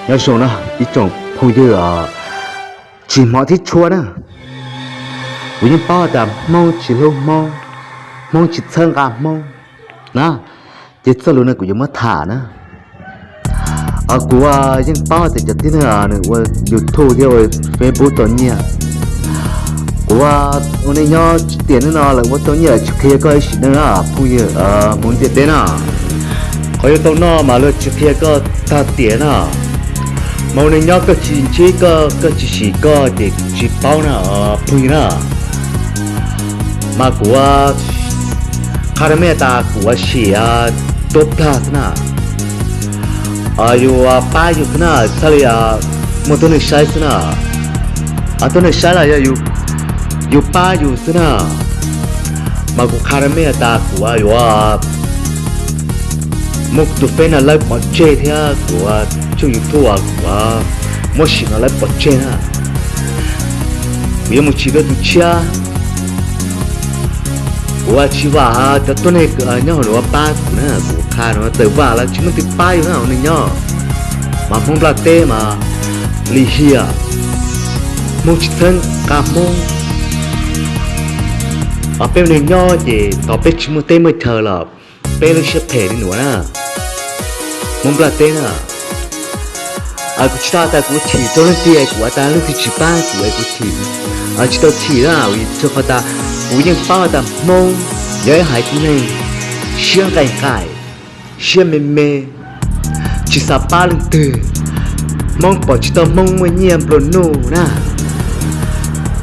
Nyob zoo na ib tsoom phooj ywg tsis hmov thiab tshua na, kuv yeej paub tas Hmoob tsis hlub Hmoob, Hmoob tsis txhawb nqa Hmoob na, ces txoj lus no kuv yuav muab tham na. Kuv yeej paub tias cov tib neeg nws ua YouTube thiab ua Facebook tau nyiaj, kuv ua neej nyob tsis tiam neej no lawv ua tau nyiaj lawv tsis qhia koj ib sim neej na phooj ywg Hmoob ntiaj teb na. Qhov yuav tau noj mas luag tsis qhia koj tag tiam na. Mas ua neej nyob koj tsis ntsib koj, koj tsis sim koj ces tsis paub na phooj ywg na. Mas kuv qha rau mej tas kuv ua sim tuab plag xwb na, yus pab yus xwb na, txhaj li muaj tuab neeg saib xwb na. Tuab neeg saib los yog yus pab yus xwb na. Mas kuv qha rau mej tas kuv yuav muab kuv tus fej no lawb pov tseg thiab kuv tshooj YouTube kuv muab sim no lawb pov tseg na. Kuv yuav mus tsim rau tus tshiab. Kuv tsis vam cov tuab neeg nyob hauv no pab kuv na, kuv qha no txawm vam los tsis muaj twg pab yus na ua neej nyob. Mas Hmoob nplaj teb mas lim hiam, Hmoob tsis txhawb nqa Hmoob. Peb ua neej nyob ces thaum peb tsis muaj teb muaj chaw los peb lub siab phem li nuav na. Hmoob nplaj teb na, kuv tsis tas tas kuv chim rau leej twg, kuv tas leej twg tsis pab kuv es kuv chim, tsis tau chim na, vim rau qhov tas kuv yeej paub tas Hmoob yog ib haiv tib neeg siab nqaim nqaim, siab me me, tsis xav pab leej twg. Hmoob pom tsis tau Hmoob muaj nyiaj nplua nuj na,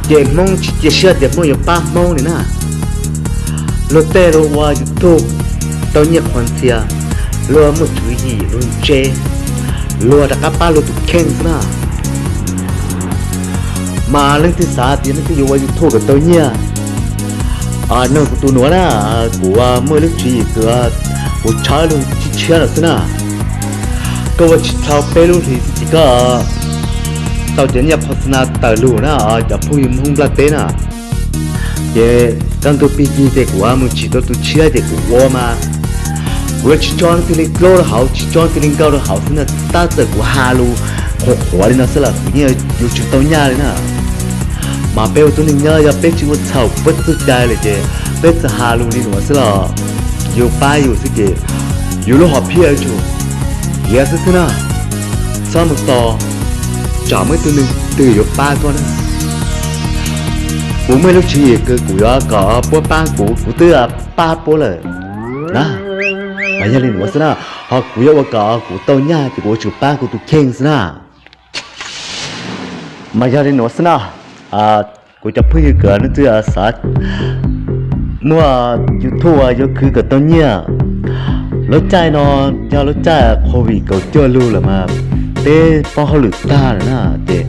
ces Hmoob tsis cia siab tias Hmoob yuav pab Hmoob li na. Luag tej luag ua YouTube tau nyiaj qhuav ntxhias, luag muaj tswv yim luag ntse, luag rov qab pab luag tus kheej xwb na. Mas leej twg xav tias leej twg yuav ua YouTube kom tau nyiaj, nug kuv tus nuav na, kuv muaj ib lub tswv yim kws kuv tshawb luag tshiab tshiab lawm xwb na. Koj ua tsis dhau peb lub hlis xwb ces koj tau cov nyiaj qhov xwb na tawm lug na, cov phooj ywg Hmoob nplaj teb na. Ces kaj ntug pig yig ces kuv mus tsim tau tus tshiab ces kuv ua mas kuv yuav tsis tso leej twg li dlub rau hauv, tsis tso leej twg li nkauj rau hauv xwb na, tab txawm kuv has lus qhuav qhuav li no xwb los kuv yeej yuav tsum tau nyaj li na. Mas peb ua tuab neeg nyob yog peb tsis ua txhaum puab txuj cai lawm ces peb txawm has lus li nuav xwb los yus pab yus xwb ces yus lub hom phiaj yuav tsum hiav xwb xwb na. Txhob mus tos tsam muaj ib tug neeg twg yuav pab koj na. Kuv muaj ib lub tswv yim kws kuv yuav kom puab pab kuv, kuv twb pab puab lawm na. Mas yog li nuav xwb na, ho kuv yuav ua kom kuv tau nyaj ces kuv yuav tsum pab kuv tus kheej xwb na. Mas yog li nuav xwb na, kuv cov phooj ywg kws leej twg xav muaj YouTube yuav khwv kom tau nyiaj, lub caij no yog lub caij COVID kaum cuaj lug lawm mas peb poob hauj lwm tag lawm na, ces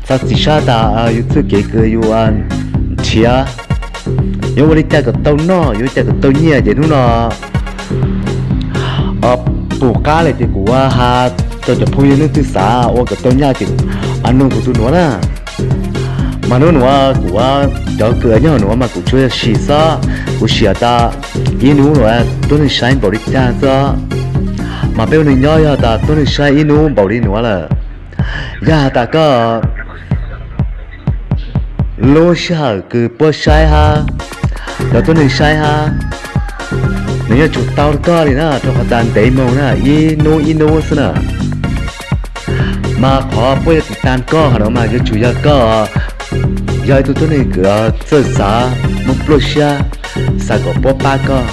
txhob txim sab tas yus txuj kev kws yus nrhiav yuav ua li cas kom tau noj, yuav ua li cas kom tau nyiaj ces hnub no pum qab lawm ces kuv has rau cov phooj ywg leej twg xav ua kom tau nyaj ces nug kuv tus nuav na. Mas hnub nuav kuv cov kws nyob hauv nuav mas kuv tsuas yog sim xwb, kuv sim tas ib hnub nuav tuab neeg saib npaum li cas xwb. Mas peb ua neeg nyob yog tas tuab neeg saib ib hnub npaum li nuav lawm, yog has tas koj lub sij hawm kws puab saib hab cov tuab neeg saib hab, nws yuav tsum tau rau koj li na, rau qhov tas ntev moog na, ib hnub ib hnub xwb na. Mas qhov puab yuav tiv tas koj qhov nuav mas yuav tsum yog koj yog ib tug tuab neeg kws txawj xav muaj pluaj siab, xav kom puab pab koj.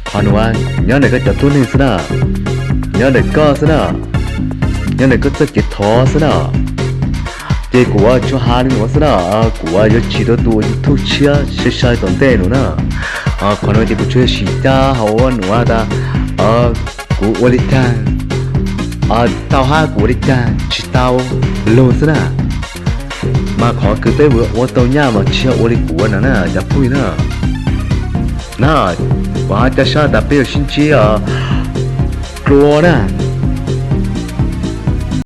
Qhov nuav nyob ntawm koj cov tuab neeg xwb na, nyob ntawm koj xwb na, nyob ntawm koj txoj kev thov xwb na. Ces kuv tsuas has li nuav xwb na, kuv yuav tsim rau tus ua YouTube tshiab sai sai tom ntej nuav na. Qhov nuav ces kuv tsuas yog sim caj hauv ua nuav tas kuv ua li cas tau hab kuv ua li cas tsis tau lug xwb na. Mas qhov kws peb ua tau nyaj mas tsis yog ua li kuv ua no na cov phooj ywg na. Na, kuv hab ca sab tas peb yuav sib ntsib dlua na.